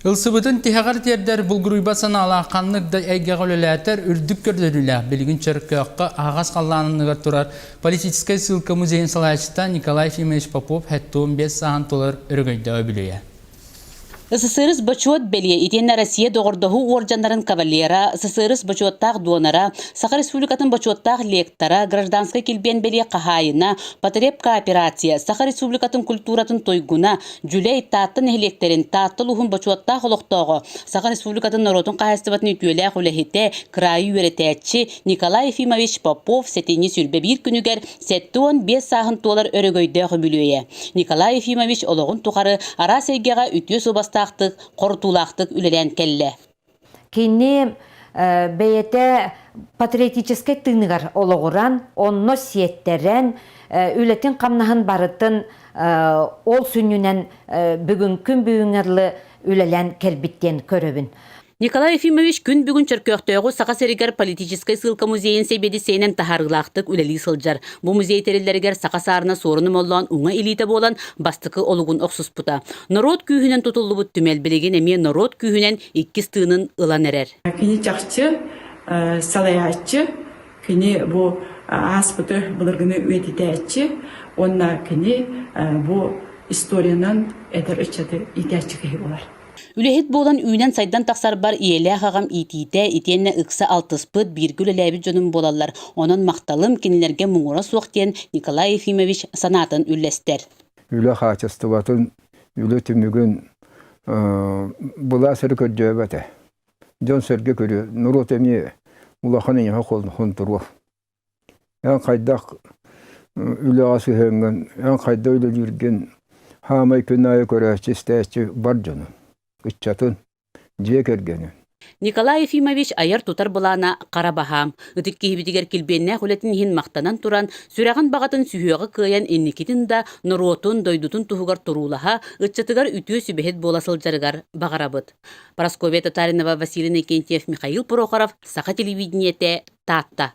Ылсыбытын тиһэҕэр тиэрдэр булгуруйбат санаалаах ханнык да эйгэҕэ үлэлээтэр үрдүк көрдөрүүлээх билигин Чөркөөххө аһаҕас халлаан анныгар турар политическай ссылка музейын салайааччыта Николай Ефимович Попов 75 сааһын туолар өрөгөйдөөх үбүлүөйэ. СССР бочуот бэлиэ итиэннэ Россия доҕордоһуу уордьаннарын кавалера, СССР бочуоттаах донора, Саха Республикатын бочуоттаах лектора, гражданскай килбиэн бэлиэ хаһаайына, потреб кооперация, Саха Республикатын культуратын туйгуна, Дьүлэй, Таатта нэһилиэктэрин Таатта улууһун бочуоттаах олохтооҕо, Саха Республикатын норуотун хаһаайыстыбатын үтүөлээх үлэһитэ, кыраайы үөрэтээччи Николай Ефимович Попов сэтинньи 21 күнүгэр 75 сааһын туолар өрөгөйдөөх үбүлүөйэ. Николай Ефимович олоҕун тухары араас эйгэҕэ үтүө суобастаахтык, хорутуулаахтык үлэлээн кэллэ. Кини бэйэтэ патриотическай тыыныгар олоҕуран, онно сиэттэрэн, үлэтин-хамнаһын барытын ол сүнньүнэн бүгүҥкүн бүгүҥҥэ дылы үлэлээн кэлбит диэн көрөбүн. Николай Ефимович күн бүгүн Чөркөөхтөөҕү Саха сиригэр политическай ссылка музейын сэбиэдиссэйинэн таһаарыылаахтык үлэлии сылдьар. Бу музей тэриллэригэр саха саарына суорун омоллоон уҥа илиитэ буолан бастакы олугун охсуспута. Норуот күүһүнэн тутуллубут түмэл билигин эмиэ норуот күүһүнэн иккис тыынын ылан эрэр. Кини чахчы салайааччы, кини бу ааспыты былыргыны үйэтитээччи уонна кини бу историянан эдэр ыччаты иитээччи киһи буолар. Үлэһит буолан үүнэн-сайдан тахсарбар ийэлээх аҕам иитиитэ итиэннэ ыкса алтыспыт, бииргэ үлэлээбит дьонум буолаллар. Онон махталым кинилэргэ муҥура суох диэн Николай Ефимович санаатын үллэстэр. Үлэ хаачыстыбатын, үлэ түмүгүн былаас эрэ көрдөөбөт ээ. Дьон-сэргэ көрүө, норуот эмиэ улахан эйиэхэ хонтуруо. Эн хайдах үлэҕэ сыһыаҥҥын, эн хайдах үлэлииргин хаамай күн аайы көрөөччү, истээччи бар дьонун, ыччатын, дьиэ кэргэнин. Николай Ефимович айар-тутар былаана хара баһаам. Ытык киһибитигэр килбиэннээх үлэтин иһин махтанан туран, сүрэҕин баҕатын сүһүөҕэ кыайан инникитин да норуотун, дойдутун туһугар туруулаһа, ыччатыгар үтүө сүбэһит буола сылдьарыгар баҕарабыт. Парасковья Татаринова, Василий Иннокентьев, Михаил Прохоров, Саха телевидениетэ, Таатта.